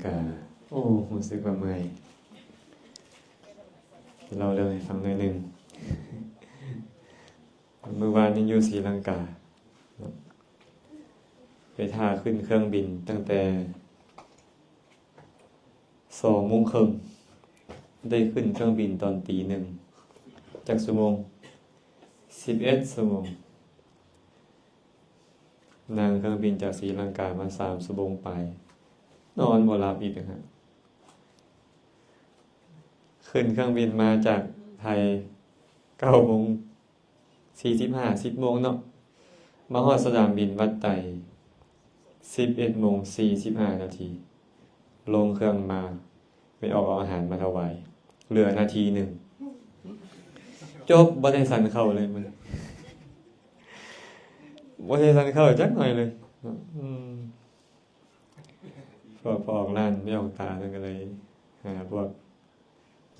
ກະ ໂອ້ ຮູ້ສຶກວ່າເມື່ອຍ. ເລົ່າເລື່ອງໃຫ້ຟັງໜ້ອຍໜຶ່ງ. ມື້ວານນີ້ຢູ່ສີລັງກາ ໄປຖ້າຂຶ້ນເຄື່ອງບິນຕັ້ງແຕ່ສອງໂມງເຄິ່ງ ໄດ້ຂຶ້ນເຄື່ອງບິນຕອນຕີໜຶ່ງ. ຈັກຊົ່ວໂມງ? ສິບເອັດຊົ່ວໂມງ. ນັ່ງເຄື່ອງບິນຈາກສີລັງກາມາສາມຊົ່ວໂມງປາຍ ນອນບໍ່ຫຼັບອີກຕ່າງຫາກ. ຂຶ້ນເຄື່ອງບິນມາຈາກໄທເກົ້າໂມງສີ່ສິບຫ້າ ສິບໂມງເນາະ ມາຮອດສະໜາມບິນວັດໄຕສິບເອັດໂມງສີ່ສິບຫ້ານາທີ. ລົງເຄື່ອງມາ ໄປອອກເອົາອາຫານມາຖວາຍ ເຫຼືອນາທີໜຶ່ງ ຈົບ ບໍ່ໄດ້ສັນເຂົ້າເລີຍມື້ນີ້ ບໍ່ໄດ້ສັນເຂົ້າຈັກໜ້ອຍເລີຍ. ອືມ ພວກພວກຮ້ານແມ່ອອກຕາເພິ່ນກໍເລີຍຫາພວກ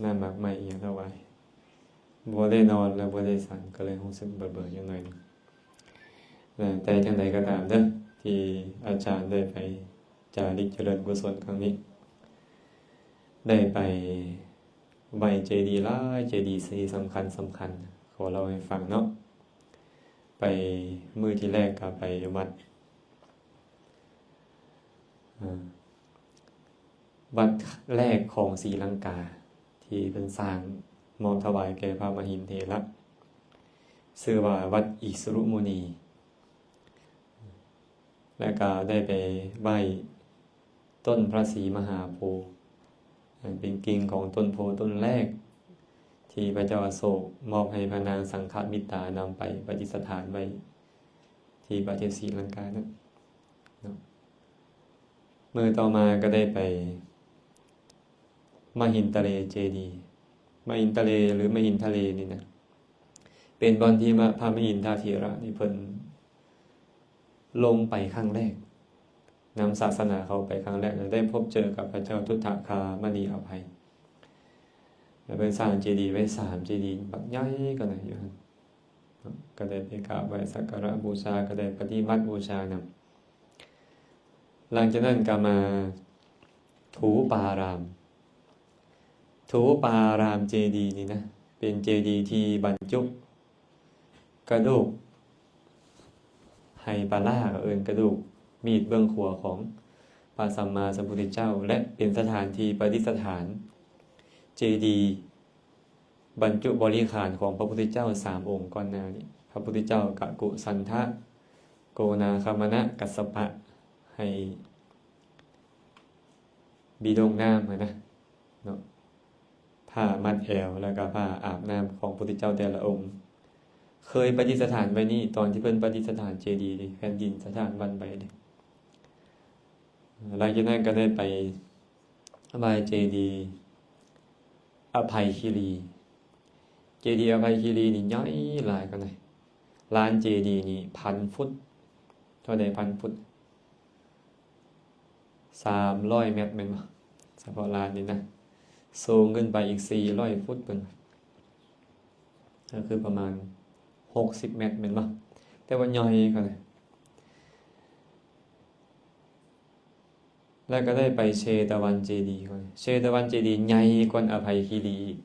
ນ້ຳໝາກໄມ້ອີ່ຫຍັງຖວາຍ ບໍ່ໄດ້ນອນ ແລະ ບໍ່ໄດ້ສັນ ກໍເລີຍຮູ້ສຶກເບີໆ ຈັກໜ້ອຍໜຶ່ງ. ແຕ່ຈັ່ງໃດກໍຕາມເດີ ທີ່ອາຈານໄດ້ໄປຈາລິກຈະເລີນກຸສົນຄັ້ງນີ້ ໄດ້ໄປໄຫວ້ເຈດີຫຼາຍເຈດີທີ່ສຳຄັນໆ ຂໍເລົ່າໃຫ້ຟັງເນາະ. ໄປມື້ທີແລກກໍໄປວັດ ເອີ ວັດແລກຂອງສີລັງກາ ທີ່ເພິ່ນສ້າງມອບຖວາຍແກ່ພະມະຫິນເຖລະ ຊື່ວ່າວັດອິສຸລຸມຸນີ ແລະ ກະໄດ້ໄປໄຫວ້ຕົ້ນພະສີມະຫາໂພ ອັນເປັນກິ່ງຂອງຕົ້ນໂພຕົ້ນແລກ ທີ່ພະເຈົ້າອະໂສກມອບໃຫ້ພະນາງສັງຄະມິດຕານຳໄປປະດິດສະຖານໄວ້ ທີ່ປະເທດສີລັງການັ້ນເນາະ. ມື້ຕໍ່ມາກໍໄດ້ໄປມະຫິນຕະເລເຈດີ. ມະຫິນຕະເລ ຫຼື ມະຫິນທະເລນີ້ນະ ເປັນບ່ອນທີ່ມະ ພະມະຫິນທະເຖລະນີ້ເພິ່ນລົງໄປຄັ້ງແລກ ນຳສາສະໜາເຂົ້າໄປຄັ້ງແລກ ແລະ ໄດ້ພົບເຈີກັບພະເຈົ້າທຸດທະຄາມະນີອະໄພ ແລະ ເພິ່ນສ້າງເຈດີໄວ້ສາມເຈດີບັກໃຫຍ່ກໍໄດ້ຢູ່ຫັ້ນ. ກໍໄດ້ໄປກາບໄຫວ້ສັກກາລະບູຊາ ກໍໄດ້ປະຕິບັດບູຊານຳ. ຫຼັງຈາກນັ້ນກໍມາທູປາຣາມ. ທູປາຣາມເຈດີນີ້ນະ ເປັນເຈດີທີ່ບັນຈຸກະດູກໄຮປາລາ ກໍເອີ້ນກະດູກມີດເບື້ອງຂວາຂອງພະສຳມາສຳພຸດທະເຈົ້າ ແລະ ເປັນສະຖານທີ່ປະດິດສະຖານເຈດີ ບັນຈຸບໍລິຂານຂອງພະພຸດທະເຈົ້າສາມອົງກ່ອນໜ້ານີ້ ພະພຸດທະເຈົ້າກະກຸສັນທະ ໂກນາຄະມະນະ ກັດສະປະ ໃຫ້ບີດົງນ້ຳຫັ້ນນະເນາະ ຜ້າມັດແອວ ແລ້ວກະຜ້າອາບນ້ຳຂອງພະພຸດທະເຈົ້າແຕ່ລະອົງ ເຄີຍປະດິດສະຖານໄວ້ນີ້ ຕອນທີ່ເພິ່ນປະດິດສະຖານເຈດີ ແຜ່ນດິນສະຖານວັນໄວ້ເດ້. ຫຼັງຈາກນັ້ນກໍໄດ້ໄປໄຫວ້ເຈດີອະໄພຄີລີ. ເຈດີອະໄພຄີລີນີ້ໃຫຍ່ຫຼາຍກວ່າໃດ໋ ລານເຈດີນີ້ພັນຟຸດ. ເທົ່າໃດພັນຟຸດ? ສາມຮ້ອຍແມັດແມ່ນບໍ່? ສະເພາະລານນີ້ນະ ສູງຂຶ້ນໄປອີກສີ່ຮ້ອຍຟຸດເພິ່ນ ກໍຄືປະມານຫົກສິບແມັດແມ່ນບໍ່? ແຕ່ວ່າໃຫຍ່ຂະໜາດ ແລ້ວກໍໄດ້ໄປເຊຕະວັນເຈດີກ່ອນ. ເຊຕະວັນເຈດີໃຫຍ່ກວ່າອະໄພຄີລີອີກ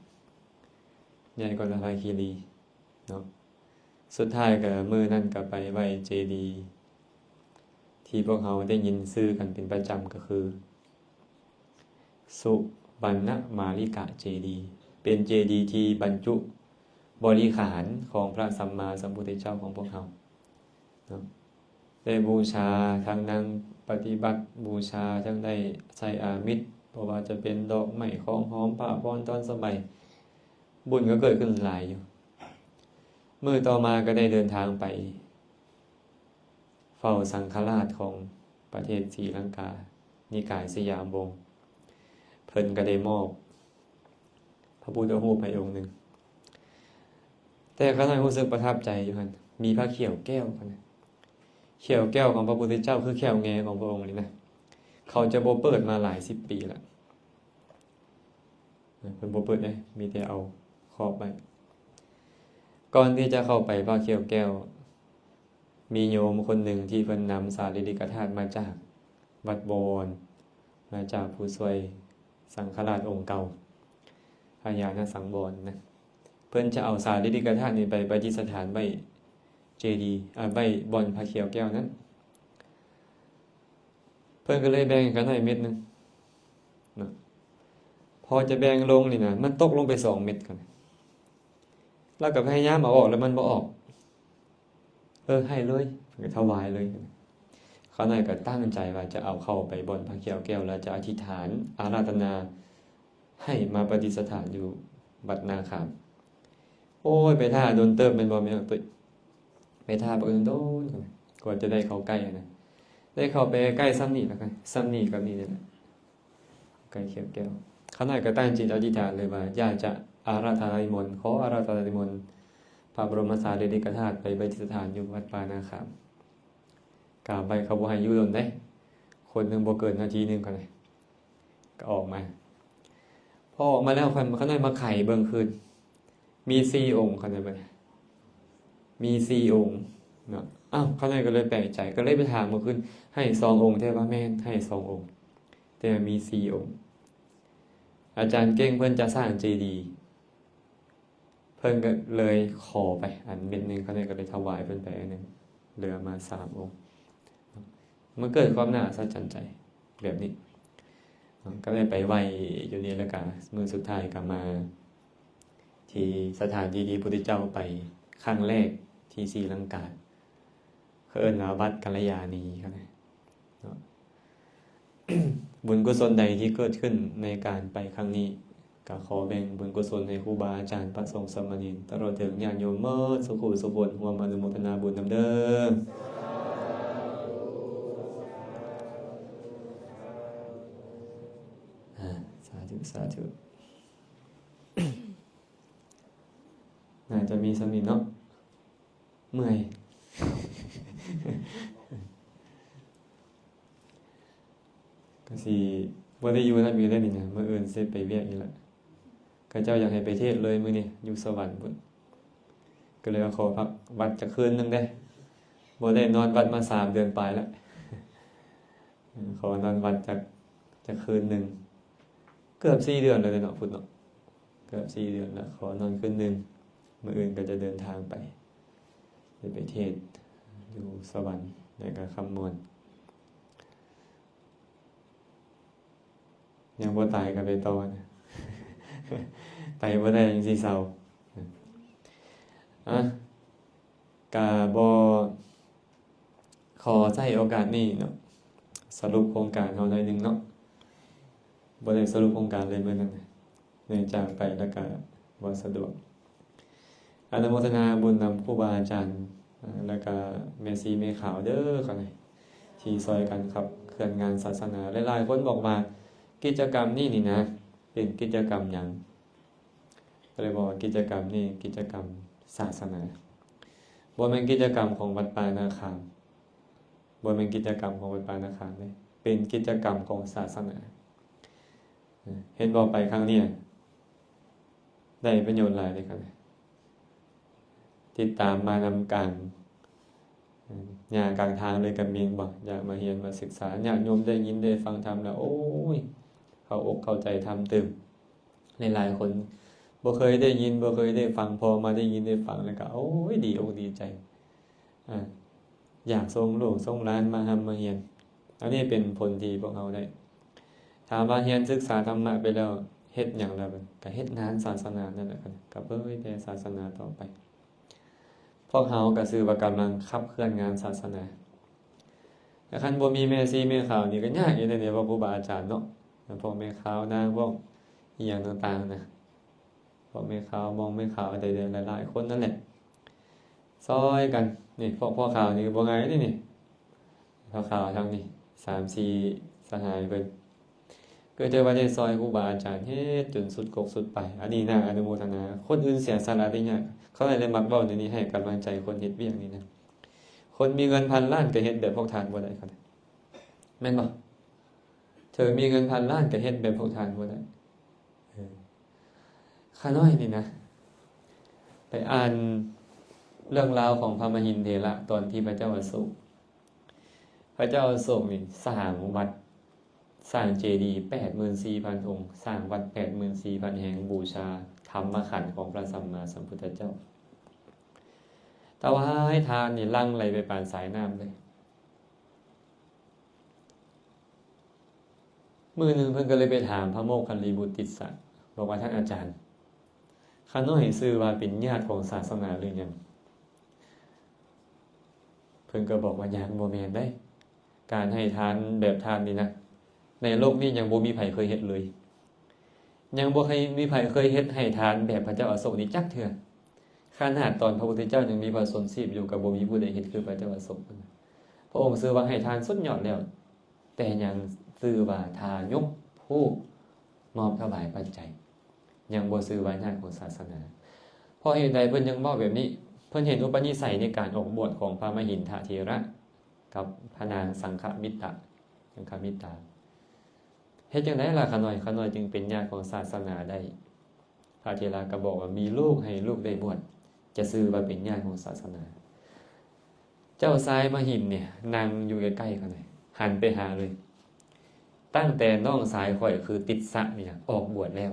ໃຫຍ່ກວ່າອະໄພຄີລີເນາະ. ສຸດທ້າຍກໍມື້ນັ້ນກໍໄປໄຫວ້ເຈດີທີ່ພວກເຮົາໄດ້ຍິນຊື່ກັນເປັນປະຈຳ ກໍຄື ສຸວັນນະມາລິກະເຈດີ ເປັນເຈດີທີ່ບັນຈຸບໍລິຂານຂອງພະສຳມາສຳພຸດທະເຈົ້າຂອງພວກເຮົາເນາະ ໄດ້ບູຊາ ທັງນັ່ງປະຕິບັດບູຊາ ທັງໄດ້ໃສ່ອາມິດ ບໍ່ວ່າຈະເປັນດອກໄມ້ ຂອງຫອມ ຜ້າ ພອນ ຕອນສະໄບ ບຸນກໍເກີດຂຶ້ນຫຼາຍຢູ່. ມື້ຕໍ່ມາກໍໄດ້ເດີນທາງໄປ ເຝົ້າສັງຄະລາດຂອງປະເທດສີລັງກາ ນິກາຍສະຫຍາມວົງ ເພິ່ນກໍໄດ້ມອບພະພຸດທະຮູບໃຫ້ອົງໜຶ່ງ. ແຕ່ຂ້ານ້ອຍຮູ້ສຶກປະທັບໃຈຢູ່ຫັ້ນ ມີພະຂ້ຽວແກ້ວຫັ້ນນະ ຂ້ຽວແກ້ວຂອງພະພຸດທະເຈົ້າ ຄືແຂ້ວແງ່ຂອງພະອົງນີ້ນະ ເຂົາຈະບໍ່ເປີດມາຫຼາຍສິບປີລະ. ເພິ່ນບໍ່ເປີດເດ້ ມີແຕ່ເອົາຂອບໄວ້. ກ່ອນທີ່ຈະເຂົ້າໄປພະຂ້ຽວແກ້ວ ມີໂຍມຄົນໜຶ່ງທີ່ເພິ່ນນຳສາລີລິກະທາດມາຈາກວັດວອນ ມາຈາກຜູ້ຊ່ວຍສັງຄະລາດອົງເກົ່າ ພະຍານະສັງວອນນະ. ເພິ່ນຈະເອົາສາລີລິກະທາດນີ້ໄປປະດິດສະຖານໄວ້ເຈດີ ອາ ໄວ້ບ່ອນພະແກ້ວແກ້ວນັ້ນ. ເພິ່ນກໍເລີຍແບ່ງໃຫ້ຂ້ານ້ອຍເມັດໜຶ່ງເນາະ. ພໍຈະແບ່ງລົງນີ້ນະ ມັນຕົກລົງໄປສອງເມັດກ່ອນ. ລາວກໍພະຍາຍາມເອົາອອກ ແລ້ວມັນບໍ່ອອກ. ເອີ ໃຫ້ເລີຍ ເພິ່ນກໍຖວາຍເລີຍ. ຂ້ານ້ອຍກໍຕັ້ງໃຈວ່າຈະເອົາເຂົ້າໄປບ່ອນພະແກ້ວແກ້ວ ແລ້ວຈະອະທິຖານອາລາທະນາໃຫ້ມາປະດິດສະຖານຢູ່ວັດນາຂາມ. ໂອ້ຍ ໄປຖ້າດົນເຕີບແມ່ນບໍ່ແມ່ນຕຸ້ຍ? ໄປຖ້າບັກດົນໆ ກວ່າຈະໄດ້ເຂົ້າໃກ້ນະ. ໄດ້ເຂົ້າໄປໃກ້ສ່ຳນີ້ລະ ສ່ຳນີ້ກັບນີ້ນີ້ແຫຼະ. ໃກ້ແກ້ວແກ້ວ ຂ້ານ້ອຍກໍຕັ້ງຈິດອະທິຖານເລີຍວ່າ ຢາກຈະອາລາທະນານິມົນ ຂໍອາລາທະນານິມົນພະບໍລົມສາລີລິກະທາດໄປປະດິດສະຖານຢູ່ວັດປ່ານາຂາມ. ກາບໄວ້ ເຂົາບໍ່ໃຫ້ຢູ່ດົນເດ້ ຄົນໜຶ່ງບໍ່ເກີນນາທີໜຶ່ງ ຂ້ານ້ອຍກໍອອກມາ. ພໍອອກມາແລ້ວ ຂ້ານ້ອຍມາໄຂເບິ່ງຄືນ ມີສີ່ອົງ ຂ້ານ້ອຍວ່າ ມີສີ່ອົງເນາະ. ອ້າວ ຂ້ານ້ອຍກໍເລີຍແປກໃຈ ກໍເລີຍໄປຖາມເມື່ອຄືນ ໃຫ້ສອງອົງແທ້? ວ່າແມ່ນ ໃຫ້ສອງອົງ ແຕ່ມີສີ່ອົງ. ອາຈານເກັ່ງເພິ່ນຈະສ້າງເຈດີ ເພິ່ນກໍເລີຍຂໍໄປອັນເມັດໜຶ່ງ ຂ້ານ້ອຍກໍເລີຍຖວາຍເພິ່ນໄປອັນໜຶ່ງ ເຫຼືອມາສາມອົງ. ມັນເກີດຄວາມໜ້າອັດສະຈັນໃຈແບບນີ້ ກໍໄດ້ໄປໄຫວ້ຢູ່ນີ້ ແລ້ວກະມື້ສຸດທ້າຍກໍມາທີ່ສະຖານທີ່ທີ່ພຸດທະເຈົ້າໄປຄັ້ງແລກທີ່ສີລັງກາ ເຂົາເອີ້ນວ່າວັດກັນລະຍານີເນາະ. ບຸນກຸສົນໃດທີ່ເກີດຂຶ້ນໃນການໄປຄັ້ງນີ້ ກໍຂໍແບ່ງບຸນກຸສົນໃຫ້ຄູບາອາຈານ ພະສົງສາມະເນນ ຕະຫຼອດເຖິງຍາດໂຍມໝົດສູ່ຜູ້ສູ່ຄົນ ຮ່ວມອະນຸໂມທະນາບຸນນຳເດີ. ອາ ສາທຸ ສາທຸ. ໜ້າຈະມີສ່ຳນີ້ເນາະ. ເມື່ອຍ ກໍຊິບໍ່ໄດ້ຢູ່ນຳອີກແລ້ວນີ້ນະ ມື້ອື່ນຊິໄປວຽກອີກລະ. ເຂົາເຈົ້າຢາກໃຫ້ໄປເທດເລີຍມື້ນີ້ ຢູ່ສະຫວັນພຸ້ນ ກໍເລີຍວ່າຂໍພັກວັດຈັກຄືນໜຶ່ງເດ້. ບໍ່ໄດ້ນອນວັດມາສາມເດືອນປາຍລະ. ຂໍນອນວັດຈັກ ຈັກຄືນໜຶ່ງ ເກືອບສີ່ເດືອນແລ້ວເນາະ ພຸ້ນເນາະ ເກືອບສີ່ເດືອນລະ. ຂໍນອນຄືນໜຶ່ງ ມື້ອື່ນກໍຈະເດີນທາງໄປ ໄປເທດຢູ່ສະຫວັນ ແລ້ວກໍຄຳມ່ວນ. ຍັງບໍ່ຕາຍກໍໄປຕໍ່ນະ ໄປບໍ່ໄດ້ຈັ່ງຊິເຊົາ. ອະ ກະບໍ່ ຂໍໃຊ້ໂອກາດນີ້ເນາະ ສະຫຼຸບໂຄງການເຮົາໜ້ອຍໜຶ່ງເນາະ. ບໍ່ໄດ້ສະຫຼຸບໂຄງການເລີຍມື້ນັ້ນ ເນື່ອງຈາກໄປແລ້ວກະບໍ່ສະດວກ. ອະນຸໂມທະນາບຸນນຳຄູບາອາຈານ ແລ້ວກະແມ່ຊີແມ່ຂາວເດີ ທີ່ຊ່ອຍກັນຂັບເຄື່ອນງານສາສະໜາ. ຫຼາຍໆຄົນບອກວ່າ ກິດຈະກຳນີ້ນີ້ນະ ເປັນກິດຈະກຳຫຍັງ? ກໍເລີຍບອກວ່າກິດຈະກຳນີ້ກິດຈະກຳສາສະໜາ ບໍ່ແມ່ນກິດຈະກຳຂອງວັດປ່ານາຂາມ ບໍ່ແມ່ນກິດຈະກຳຂອງວັດປ່ານາຂາມເດ້ ເປັນກິດຈະກຳຂອງສາສະໜາ. ເຫັນບໍ່ ໄປຄັ້ງນີ້ໄດ້ປະໂຫຍດຫຼາຍເດ້ ຄັນຕິດຕາມມານຳການ ຍ່າງກາງທາງເລີຍກໍມີບໍ່ ຢາກມາຮຽນມາສຶກສາ. ຍາດໂຍມໄດ້ຍິນໄດ້ຟັງທຳແລ້ວ ໂອ້ຍ ເຂົ້າອົກເຂົ້າໃຈທຳຕື່ມ. ຫຼາຍໆຄົນບໍ່ເຄີຍໄດ້ຍິນ ບໍ່ເຄີຍໄດ້ຟັງ ພໍມາໄດ້ຍິນໄດ້ຟັງແລ້ວກໍ ໂອ້ຍ ດີອົກດີໃຈ ອາ ຢາກສົ່ງລູກສົ່ງຫຼານມາຮ່ຳມາຮຽນ. ອັນນີ້ເປັນຜົນທີ່ພວກເຮົາໄດ້ ຖາມວ່າຮຽນສຶກສາທຳມະໄປແລ້ວເຮັດຫຍັງລະ? ກໍເຮັດງານສາສະໜານັ້ນແຫຼະ ກໍເຜີຍແຜ່ສາສະໜາຕໍ່ໄປ. ພວກເຮົາກໍຊື່ວ່າກຳລັງຂັບເຄື່ອນງານສາສະໜາ. ແຕ່ຄັນບໍ່ມີແມ່ຊີແມ່ຂາວນີ້ກໍຍາກຢູ່ເດ້ ເພາະຄູບາອາຈານເນາະ ພວກແມ່ຂາວນາງ ພວກອີ່ຫຍັງຕ່າງໆນະ ພວກແມ່ຂາວ ມອງແມ່ຂາວ ຫຼາຍໆຄົນນັ້ນແຫຼະ ຊ່ອຍກັນ. ນີ້ ພວກພໍ່ຂາວນີ້ກໍບໍ່ງ່າຍເດ້ນີ້ ພໍ່ຂາວທັງນີ້ ສາມສີ່ສະຫາຍເພິ່ນ ກໍຖືວ່າໄດ້ຊ່ອຍຄູບາອາຈານເຮັດຈົນສຸດກົກສຸດປາຍ. ອັນນີ້ໜ້າອະນຸໂມທະນາ. ຄົນອື່ນເສຍສະຫຼະໄດ້ຍາກ. ເຂົາເລີຍມັກເວົ້າແນວນີ້ ໃຫ້ກຳລັງໃຈຄົນເຮັດວຽກນີ້ນະ. ຄົນມີເງິນພັນລ້ານກໍເຮັດແບບພວກທ່ານບໍ່ໄດ້ ແມ່ນບໍ່? ເຖິງມີເງິນພັນລ້ານກໍເຮັດແບບພວກທ່ານບໍ່ໄດ້. ເອີ ຂ້ານ້ອຍນີ້ນະ ໄປອ່ານເລື່ອງລາວຂອງພະມະຫິນເຖລະ ຕອນທີ່ພະເຈົ້າອະໂສກ ພະເຈົ້າອະໂສກນີ້ສ້າງວັດ ສ້າງເຈດີແປດໝື່ນສີ່ພັນອົງ, ສ້າງວັດແປດໝື່ນສີ່ພັນແຫ່ງ, ບູຊາທຳມະຂັນຂອງພະສຳມາສຳພຸດທະເຈົ້າ. ຖວາຍທານນີ້ຫຼັ່ງໄຫຼໄປປານສາຍນ້ຳເລີຍ. ມື້ໜຶ່ງເພິ່ນກໍເລີຍໄປຖາມພະໂມກຄັນລີບຸດຕິດສະ, ບອກວ່າ, ທ່ານອາຈານ, ຂ້ານ້ອຍຊື່ວ່າເປັນຍາດຂອງສາສະໜາຫຼືຍັງ? ເພິ່ນກໍບອກວ່າ, ຍັງບໍ່ແມ່ນເດ້. ການໃຫ້ທານແບບທ່ານນີ້ນະ, ໃນໂລກນີ້ຍັງບໍ່ມີໃຜເຄີຍເຮັດເລີຍ. ຍັງບໍ່ເຄີຍມີໃຜເຄີຍເຮັດໃຫ້ທານແບບພະເຈົ້າອະໂສກນີ້ຈັກເທື່ອ. ຂະໜາດຕອນພະພຸດທະເຈົ້າຍັງມີພະຊົນຊີບຢູ່ ກໍບໍ່ມີຜູ້ໃດເຮັດຄືພະເຈົ້າອະໂສກ. ພະອົງຊື່ວ່າໃຫ້ທານສຸດຍອດແລ້ວ, ແຕ່ຍັງຊື່ວ່າທາຍົກຜູ້ມອບຖວາຍປັດໄຈ, ຍັງບໍ່ຊື່ວ່າຍາດຂອງສາສະໜາ. ເພາະເຫດໃດເພິ່ນຈຶ່ງເວົ້າແບບນີ້? ເພິ່ນເຫັນອຸປະນິໄສໃນການອອກບວດຂອງພະມະຫິນທະເຖລະກັບພະນາງສັງຄະມິດຕະ, ສັງຄະມິດຕາ. ເຮັດຈັ່ງໃດລະຂະນ້ອຍ, ຂະນ້ອຍຈຶ່ງເປັນຍາດຂອງສາສະໜາໄດ້? ພະເຖລະກໍບອກວ່າ, ມີລູກໃຫ້ລູກໄດ້ບວດ, ຈະຊື່ວ່າເປັນຍາດຂອງສາສະໜາ. ເຈົ້າຊາຍມະຫິນນີ້ນັ່ງຢູ່ໃກ້ໆ ຂະນ້ອຍ, ຫັນໄປຫາເລີຍ. ຕັ້ງແຕ່ນ້ອງຊາຍຂ້ອຍຄືຕິດສະນີ້ນະ ອອກບວດແລ້ວ,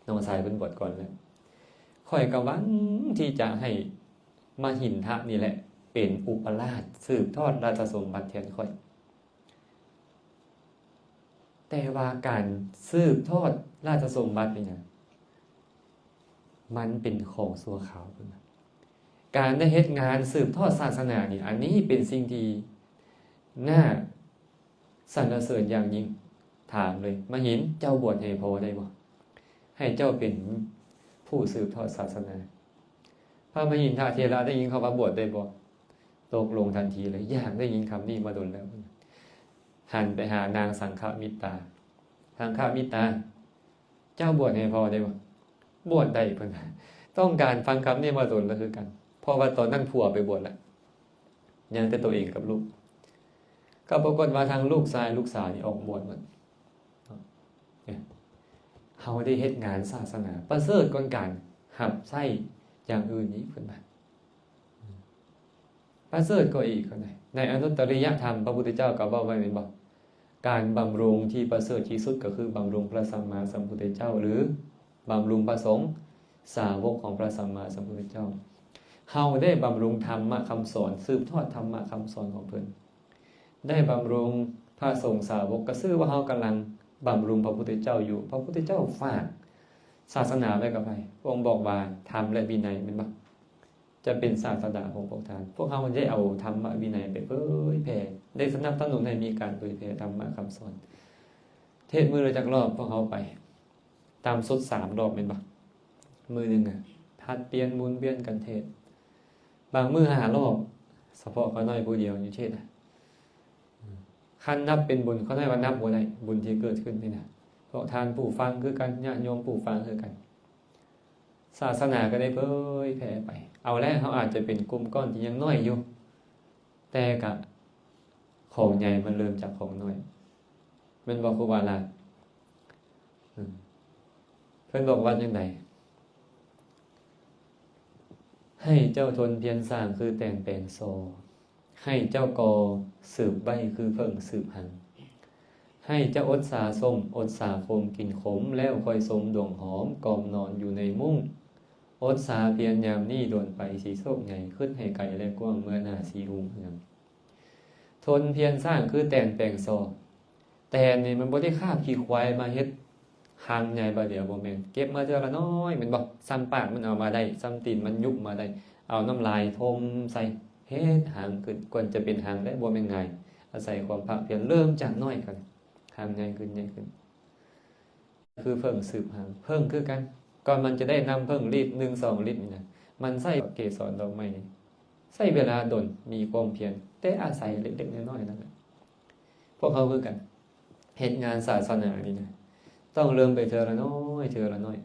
ນ້ອງຊາຍເພິ່ນບວດກ່ອນແລ້ວ, ຂ້ອຍກໍຫວັງທີ່ຈະໃຫ້ມະຫິນທະນີ້ແຫຼະເປັນອຸປະລາດ ສືບທອດລາຊະສົມບັດແທນຂ້ອຍ. ແຕ່ວ່າການສືບທອດລາຊະສົມບັດນີ້ນະ ມັນເປັນຂອງຊົ່ວຄາວພຸ້ນນະ. ການໄດ້ເຮັດງານສືບທອດສາສະໜານີ້, ອັນນີ້ເປັນສິ່ງທີ່ໜ້າສັນລະເສີນຢ່າງຍິ່ງ. ຖາມເລີຍ, ມະຫິນ, ເຈົ້າບວດໃຫ້ພໍ່ໄດ້ບໍ່? ໃຫ້ເຈົ້າເປັນຜູ້ສືບທອດສາສະໜາ. ພະມະຫິນທະເຖລະໄດ້ຍິນຄຳວ່າບວດໄດ້ບໍ່? ຕົກລົງທັນທີເລີຍ, ຢາກໄດ້ຍິນຄຳນີ້ມາດົນແລ້ວ. ຫັນໄປຫານາງສັງຄະມິດຕາ, ສັງຄະມິດຕາ, ເຈົ້າບວດໃຫ້ພໍ່ໄດ້ບໍ່? ບວດໄດ້, ເພິ່ນຕ້ອງການຟັງຄຳນີ້ມາດົນແລ້ວຄືກັນ, ເພາະວ່າຕອນນັ້ນຜົວໄປບວດແລ້ວ, ຍັງແຕ່ໂຕເອງກັບລູກ. ກໍປາກົດວ່າທັງລູກຊາຍລູກສາວນີ້ອອກບວດໝົດ. ເຮົາໄດ້ເຮັດງານສາສະໜາປະເສີດກວ່າການຮັບໃຊ້ຢ່າງອື່ນອີກ, ເພິ່ນວ່າປະເສີດກວ່າອີກ. ໃນອະນຸດຕະລິຍະທຳ ພະພຸດທະເຈົ້າກໍເວົ້າໄວ້ແມ່ນບໍ່? ການບຳລຸງທີ່ປະເສີດທີ່ສຸດກໍຄືບຳລຸງພະສຳມາສຳພຸດທະເຈົ້າ ຫຼື ບຳລຸງພະສົງ ສາວົກຂອງພະສຳມາສຳພຸດທະເຈົ້າ. ເຮົາໄດ້ບຳລຸງທຳມະຄຳສອນ, ສືບທອດທຳມະຄຳສອນຂອງເພິ່ນ. ໄດ້ບຳລຸງພະສົງສາວົກ, ກໍຊື່ວ່າເຮົາກຳລັງບຳລຸງພະພຸດທະເຈົ້າຢູ່. ພະພຸດທະເຈົ້າຝາກສາສະໜາໄວ້ກັບໃຜ? ພະອົງບອກວ່າທຳ ແລະ ວິໄນ ແມ່ນບໍ່? ຈະເປັນສາສະດາຂອງພວກທ່ານ. ພວກເຮົາໄດ້ເອົາທຳມະວິໄນໄປເຜີຍແຜ່, ໄດ້ສະໜັບສະໜູນໃຫ້ມີການເຜີຍແຜ່ທຳມະຄຳສອນ. ເທດມື້ລະຈັກລອບ? ພວກເຮົາໄປ ຕ່ຳສຸດສາມລອບແມ່ນບໍ່? ມື້ໜຶ່ງອະ ຜັດປ່ຽນໝູນວຽນກັນເທດ, ບາງມື້ຫ້າລອບ, ສະເພາະຂ້ານ້ອຍຜູ້ດຽວຢູ່ເທດນະ. ຄັນນັບເປັນບຸນ, ຂ້ານ້ອຍວ່ານັບບໍ່ໄດ້, ບຸນທີ່ເກີດຂຶ້ນນີ້ນະ. ພວກທ່ານຜູ້ຟັງຄືກັນ, ຍາດໂຍມຜູ້ຟັງຄືກັນ. ສາສະໜາກໍໄດ້ເຜີຍແຜ່ໄປ. ເອົາແລະ, ເຮົາອາດຈະເປັນກຸ່ມກ້ອນທີ່ຍັງນ້ອຍຢູ່, ແຕ່ກະຂອງໃຫຍ່ມັນເລີ່ມຈາກຂອງນ້ອຍ, ແມ່ນບໍ່ ຄູບາອາຈານ? ເພິ່ນບອກວ່າຈັ່ງໃດ? ໃຫ້ເຈົ້າທົນພຽນສ້າງຄືແຕ່ງແປງສໍ, ໃຫ້ເຈົ້າກໍ່ສືບໄວ້ຄືເຜິ້ງສືບຮັງ. ໃຫ້ເຈົ້າອົດສາສົ້ມ, ອົດສາຂົມ, ກິນຂົມແລ້ວຄ່ອຍຊົມດວງຫອມ, ກ່ອມນອນຢູ່ໃນມຸ້ງ. ອົດສາພຽນຍາມນີ້ດົນໄປ, ຊິໂຊກໃຫຍ່, ຄຶດໃຫ້ໄກແລະກວ້າງ, ເມື່ອໜ້າຊິຮຸ່ງເຮືອງ. ທົນພຽນສ້າງຄືແຕນແປງສໍ. ແຕນນີ້ມັນບໍ່ໄດ້ຄາບຂີ້ຄວາຍມາເຮັດຮັງໃຫຍ່ບາດດຽວ, ບໍ່ແມ່ນ. ເກັບມາເທື່ອລະນ້ອຍ, ແມ່ນບໍ່? ສ່ຳປາກມັນເອົາມາໄດ້, ສ່ຳຕີນມັນຍຸບມາໄດ້, ເອົານ້ຳລາຍຖົມໃສ່, ເຮັດຮັງຂຶ້ນ. ກ່ອນຈະເປັນຮັງໄດ້ ບໍ່ແມ່ນງ່າຍ, ອາໄສຄວາມພາກພຽນ. ເລີ່ມຈາກນ້ອຍກ່ອນ, ຮັງໃຫຍ່ຂຶ້ນ, ໃຫຍ່ຂຶ້ນ. ຄືເຜິ້ງສືບຮັງ, ເຜິ້ງຄືກັນ, ກ່ອນມັນຈະໄດ້ນ້ຳເຜິ້ງລິດໜຶ່ງສອງລິດນີ້ນະ, ມັນໃຊ້ເກສອນດອກໄມ້ນີ້ ໃຊ້ເວລາດົນ, ມີຄວາມພຽນ, ແຕ່ອາໄສເລັກໆນ້ອຍໆນັ້ນແຫຼະ. ພວກເຮົາຄືກັນ, ເຮັດງານສາສະໜານີ້ນະ, ຕ້ອງເລີ່ມໄປເທື່ອລະນ້ອຍ, ເທື່ອລະນ້ອຍ.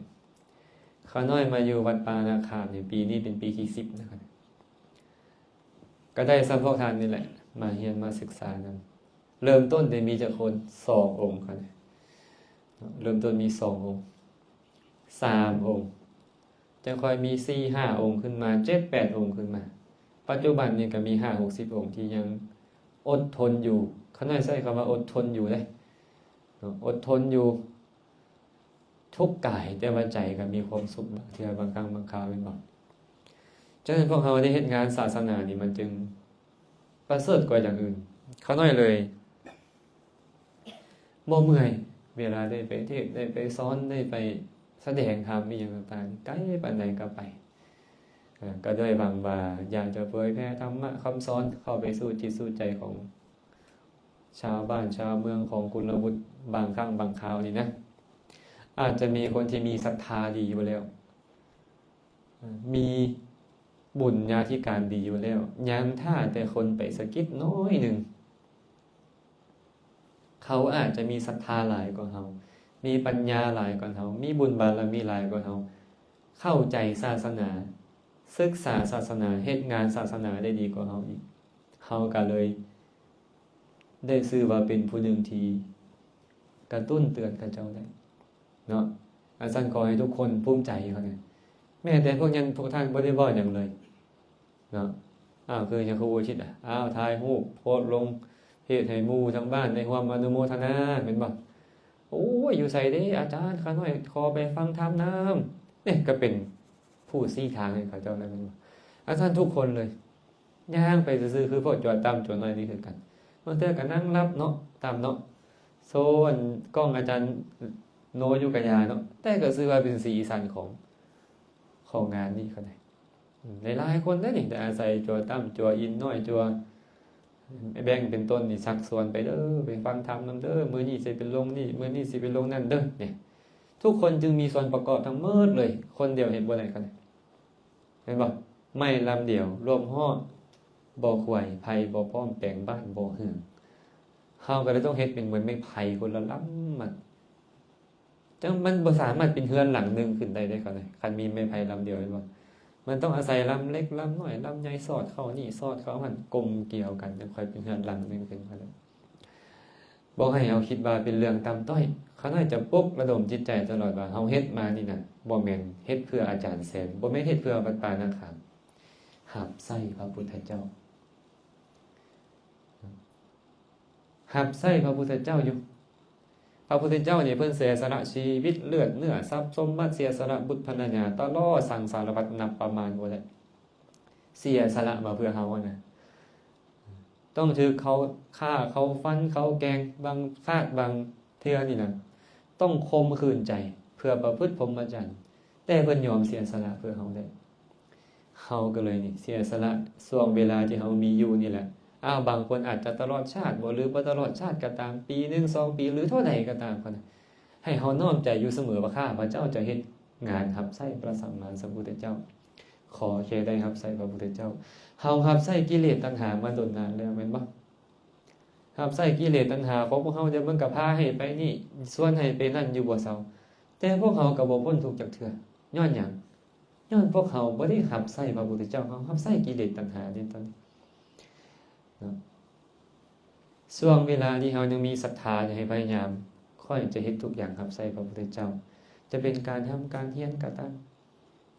ຂ້ານ້ອຍມາຢູ່ວັດປ່ານາຄາມນີ້, ປີນີ້ເປັນປີທີສິບນະຄັບ. ກໍໄດ້ສ່ຳພວກທ່ານນີ້ແຫຼະ ມາຮຽນມາສຶກສານຳ. ເລີ່ມຕົ້ນໄດ້ມີຈັກຄົນ? ສອງອົງ. ເນາະ ເລີ່ມຕົ້ນມີສອງອົງ, ສາມອົງ, ຈັ່ງຄ່ອຍມີສີ່ຫ້າອົງຂຶ້ນມາ, ເຈັດແປດອົງຂຶ້ນມາ. ປັດຈຸບັນນີ້ກໍມີຫ້າຫົກສິບອົງທີ່ຍັງອົດທົນຢູ່. ຂ້ານ້ອຍໃຊ້ຄຳວ່າອົດທົນຢູ່ເດ້. ເນາະ ອົດທົນຢູ່ ທຸກກາຍ ແຕ່ວ່າໃຈກໍມີຄວາມສຸກບາງເທື່ອ ບາງຄັ້ງບາງຄາວ ແມ່ນບໍ່? ສະນັ້ນພວກເຮົາໄດ້ເຮັດງານສາສະໜານີ້ ມັນຈຶ່ງປະເສີດກວ່າຢ່າງອື່ນ. ຂ້ານ້ອຍເລີຍບໍ່ເມື່ອຍ ເວລາໄດ້ໄປເທດ ໄດ້ໄປສອນ ໄດ້ໄປສະແດງທຳອີ່ຫຍັງຕ່າງໆ ໄກປານໃດກໍໄປ. ເອີ ກໍດ້ວຍຫວັງວ່າຢາກຈະເຜີຍແຜ່ທຳມະຄຳສອນເຂົ້າໄປສູ່ຈິດສູ່ໃຈຂອງຊາວບ້ານຊາວເມືອງຂອງກຸນລະວຸດ ບາງຄັ້ງບາງຄາວນີ້ນະ. ອາດຈະມີຄົນທີ່ມີສັດທາດີຢູ່ແລ້ວ ເອີ ມີບຸນຍາທິການດີຢູ່ແລ້ວ ຍັງຖ້າແຕ່ຄົນໄປສະກິດໜ້ອຍໜຶ່ງ. ເຂົາອາດຈະມີສັດທາຫຼາຍກວ່າເຮົາ, ມີປັນຍາຫຼາຍກວ່າເຮົາ, ມີບຸນບາລະມີຫຼາຍກວ່າເຮົາ, ເຂົ້າໃຈສາສະໜາ, ສຶກສາສາສະໜາ, ເຮັດງານສາສະໜາໄດ້ດີກວ່າເຮົາອີກ. ເຮົາກໍເລີຍໄດ້ຊື່ວ່າເປັນຜູ້ໜຶ່ງທີ່ກະຕຸ້ນເຕືອນເຂົາເຈົ້າໄດ້ເນາະ. ອັນຊັ້ນຂໍໃຫ້ທຸກຄົນພູມໃຈເຂົາແດ່. ແມ້ແຕ່ພວກຍັງ ພວກທ່ານບໍ່ໄດ້ເວົ້າຫຍັງເລີຍ ເນາະ. ອ້າວ ຄືຫຍັງຄືບໍ່ຄິດອະ? ອ້າວ ຖ່າຍຮູບໂພສລົງເຟສໃຫ້ໝູ່ທາງບ້ານໄດ້ຮ່ວມອະນຸໂມທະນາ ແມ່ນບໍ່? ໂອ້ຍ ຢູ່ໃສເດ້ອາຈານ? ຂ້ານ້ອຍຂໍໄປຟັງທຳນຳ. ນີ້ກໍເປັນຜູ້ຊີ້ທາງໃຫ້ເຂົາເຈົ້າແລ້ວ ແມ່ນບໍ່? ອາຈານທຸກຄົນເລີຍ ຍ່າງໄປຊື່ໆ ຄືພວກຈົວຕ່ຳຈົວນ້ອຍນີ້ຄືກັນ. ບາງເທື່ອກໍນັ່ງຫຼັບເນາະ ຕ່ຳເນາະ ໂຊອັນກ້ອງອາຈານໂນຢູ່ກະຢ່າເນາະ ແຕ່ກໍຊື່ວ່າເປັນສີສັນຂອງ ຂອງງານນີ້ກໍໄດ້. ອືມ ຫຼາຍໆຄົນເດ້ນີ້ ໄດ້ອາໄສຈົວຕ່ຳ ຈົວອິນນ້ອຍ ຈົວແບັງເປັນຕົ້ນນີ້ ຊັກຊວນໄປເດີ້ ໄປຟັງທຳນຳເດີ້ ມື້ນີ້ຊິໄປລົງນີ້ ມື້ນີ້ຊິໄປລົງນັ້ນເດີ້. ນີ້ ທຸກຄົນຈຶ່ງມີສ່ວນປະກອບທັງໝົດເລີຍ ຄົນດຽວເຮັດບໍ່ໄດ້ກໍໄດ້ ແມ່ນບໍ່? ໄມ້ລຳດຽວລວມຮອດບໍ່ຂວາຍ ໄຜ່ບໍ່ພ້ອມແປງບ້ານບໍ່ເຮືອງ. ເຮົາກໍເລີຍຕ້ອງເຮັດເປັນເໝືອນໄມ້ໄຜ່ຄົນລະລຳ ມັນ ຈັ່ງມັນບໍ່ສາມາດເປັນເຮືອນຫຼັງໜຶ່ງຂຶ້ນໄດ້ເດ້ ຄັນ ຄັນມີໄມ້ໄຜ່ລຳດຽວ ແມ່ນບໍ່? ມັນຕ້ອງອາໄສລຳເລັກລຳນ້ອຍ ລຳໃຫຍ່ສອດເຂົ້ານີ້ສອດເຂົ້າຫັ້ນ ກົມກຽວກັນ ຈັ່ງຄ່ອຍເປັນເຮືອນຫຼັງໜຶ່ງຂຶ້ນມາໄດ້. ບໍ່ໃຫ້ເຮົາຄິດວ່າເປັນເລື່ອງຕ່ຳຕ້ອຍ. ຂ້ານ້ອຍຈະປຸກລະດົມຈິດໃຈຕະຫຼອດວ່າ ເຮົາເຮັດມານີ້ນະ ບໍ່ແມ່ນເຮັດເພື່ອອາຈານແສນ ບໍ່ແມ່ນເຮັດເພື່ອວັດປ່ານາຄາມ. ຮັບໃຊ້ພະພຸດທະເຈົ້າ ຮັບໃຊ້ພະພຸດທະເຈົ້າຢູ່. ພະພຸດທະເຈົ້ານີ້ເພິ່ນເສຍສະຫຼະຊີວິດ ເລືອດເນື້ອຊັບສົມບັດ ເສຍສະຫຼະບຸດພັນລະຍາ ຕະຫຼອດສັງສາລະວັດນັບປະມານບໍ່ໄດ້ ເສຍສະຫຼະມາເພື່ອເຮົາຫັ້ນນະ. ຕ້ອງຖືກເຂົາຂ້າ ເຂົາຟັນ ເຂົາແກງ ບາງຊາດບາງເທື່ອນີ້ນະ ຕ້ອງຂົ່ມຂືນໃຈເພື່ອປະພຶດພົມມະຈັນ ແຕ່ເພິ່ນຍອມເສຍສະຫຼະເພື່ອເຮົາໄດ້. ເຮົາກໍເລີຍນີ້ ເສຍສະຫຼະຊ່ວງເວລາທີ່ເຮົາມີຢູ່ນີ້ແຫຼະ. ອ້າວ ບາງຄົນອາດຈະຕະຫຼອດຊາດບໍ ຫຼືບໍ່ຕະຫຼອດຊາດກໍຕາມ ປີໜຶ່ງ ສອງປີ ຫຼືເທົ່າໃດກໍຕາມ ໃຫ້ເຮົານ້ອມໃຈຢູ່ສະເໝີວ່າ ຂ້າພະເຈົ້າຈະເຮັດງານຮັບໃຊ້ພະສຳມາສຳພຸດທະເຈົ້າ. ຂໍແຄ່ໄດ້ຮັບໃຊ້ພະພຸດທະເຈົ້າ. ເຮົາຮັບໃຊ້ກິເລດຕັນຫາມາດົນນານແລ້ວແມ່ນບໍ່? ຮັບໃຊ້ກິເລດຕັນຫາຂອງພວກເຮົາ ແຕ່ມັນກໍພາໃຫ້ໄປນີ້ ຊວນໃຫ້ໄປນັ້ນຢູ່ບໍ່ເຊົາ ແຕ່ພວກເຮົາກໍບໍ່ພົ້ນທຸກຈັກເທື່ອ. ຍ້ອນຫຍັງ? ຍ້ອນພວກເຮົາບໍ່ໄດ້ຮັບໃຊ້ພະພຸດທະເຈົ້າ ເຮົາຮັບໃຊ້ກິເລດຕັນຫາເດ້ຕອນນີ້ເນາະ. ຊ່ວງເວລາທີ່ເຮົາຍັງມີສັດທາ ໃຫ້ພະຍາຍາມ ຂ້ອຍຈະເຮັດທຸກຢ່າງຮັບໃຊ້ພະພຸດທະເຈົ້າ. ຈະເປັນການຮ່ຳການຮຽນກໍຕາມ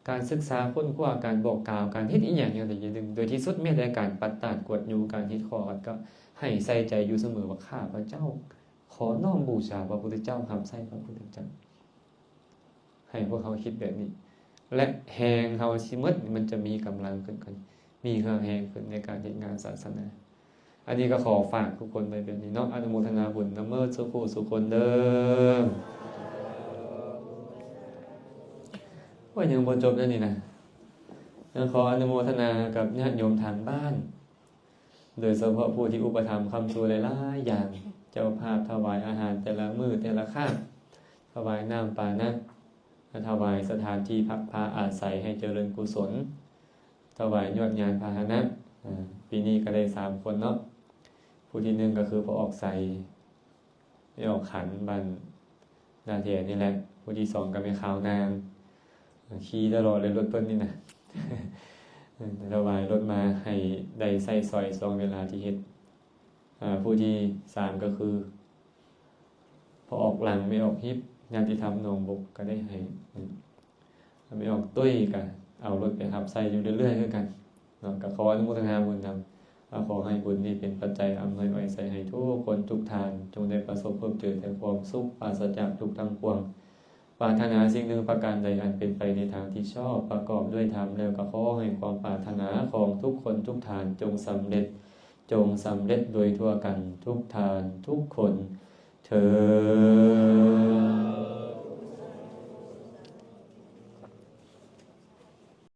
ການສຶກສາຄົ້ນຄວ້າ ການບອກກ່າວ ການເຮັດອີ່ຫຍັງຢ່າງໃດຢ່າງໜຶ່ງ ໂດຍທີ່ສຸດແມ້ແຕ່ການປັດຕາດກວດຢູ່ ການເຮັດຂໍ້ວັດ ກໍໃຫ້ໃສ່ໃຈຢູ່ສະເໝີວ່າ ຂ້າພະເຈົ້າຂໍນ້ອມບູຊາພະພຸດທະເຈົ້າ ຮັບໃຊ້ພະພຸດທະເຈົ້າ. ໃຫ້ພວກເຮົາຄິດແບບນີ້ ແລະ ແຮງເຮົາຊິໝົດ ມັນຈະມີກຳລັງຂຶ້ນ ມີເຫື່ອແຮງຂຶ້ນໃນການເຮັດງານສາສະໜາ. ອັນນີ້ກໍຂໍຝາກທຸກຄົນໄວ້ແບບນີ້ເນາະ ອະນຸໂມທະນາບຸນນຳເໝິດສູ່ຜູ້ສູ່ຄົນເດີ້. ໂອ້ຍ ຍັງບໍ່ຈົບເດີ້ນີ້ນະ ຍັງຂໍອະນຸໂມທະນາກັບຍາດໂຍມທາງບ້ານ ໂດຍສະເພາະຜູ້ທີ່ອຸປະຖຳຄ້ຳຊູຫຼາຍໆຢ່າງ ເຈົ້າພາບຖວາຍອາຫານແຕ່ລະມື້ແຕ່ລະຄາບ ຖວາຍນ້ຳປານະ ຖວາຍສະຖານທີ່ພັກພາອາໄສໃຫ້ຈະເລີນກຸສົນ ຖວາຍຍວດຍານພາຫະນະ. ອາ ປີນີ້ກໍໄດ້ສາມຄົນເນາະ ຜູ້ທີໜຶ່ງກໍຄືພໍ່ອອກໄຊ ແມ່ອອກຂັນ ບ້ານນາແທນີ້ແຫຼະ. ຜູ້ທີສອງກໍແມ່ຂາວນາງ ຂີ່ຕະຫຼອດເລີຍລົດເພິ່ນນີ້ນະ ຖວາຍລົດມາໃຫ້ໄດ້ໃຊ້ສອຍຊ່ວງເວລາທີ່ເຮັດ. ອາ ຜູ້ທີສາມກໍຄື ພໍ່ອອກຫຼັງ ແມ່ອອກຮິບ ຍາດຕິທຳໜອງບົກ ກໍໄດ້ໃຫ້ ແມ່ອອກຕຸ້ຍກໍເອົາລົດໄປຮັບໃຊ້ຢູ່ເລື້ອຍໆຄືກັນເນາະ. ກໍຂໍອະນຸໂມທະນາບຸນນຳ ກໍຂໍໃຫ້ບຸນນີ້ເປັນປັດໄຈອຳນວຍອວຍໄຊໃຫ້ທຸກຄົນທຸກທ່ານ ຈົ່ງໄດ້ປະສົບພົບເຈີແຕ່ຄວາມສຸກ ປາສະຈາກທຸກທັງປວງ. ປາດຖະໜາສິ່ງໜຶ່ງປະການໃດອັນເປັນໄປໃນທາງທີ່ຊອບ ປະກອບດ້ວຍທຳ ແລ້ວກໍຂໍໃຫ້ຄວາມປາດຖະໜາຂອງທຸກຄົນທຸກທ່ານ ຈົ່ງສຳເລັດ ຈົ່ງສຳເລັດໂດຍທົ່ວກັນທຸກທ່ານທຸກຄົນເທີດ.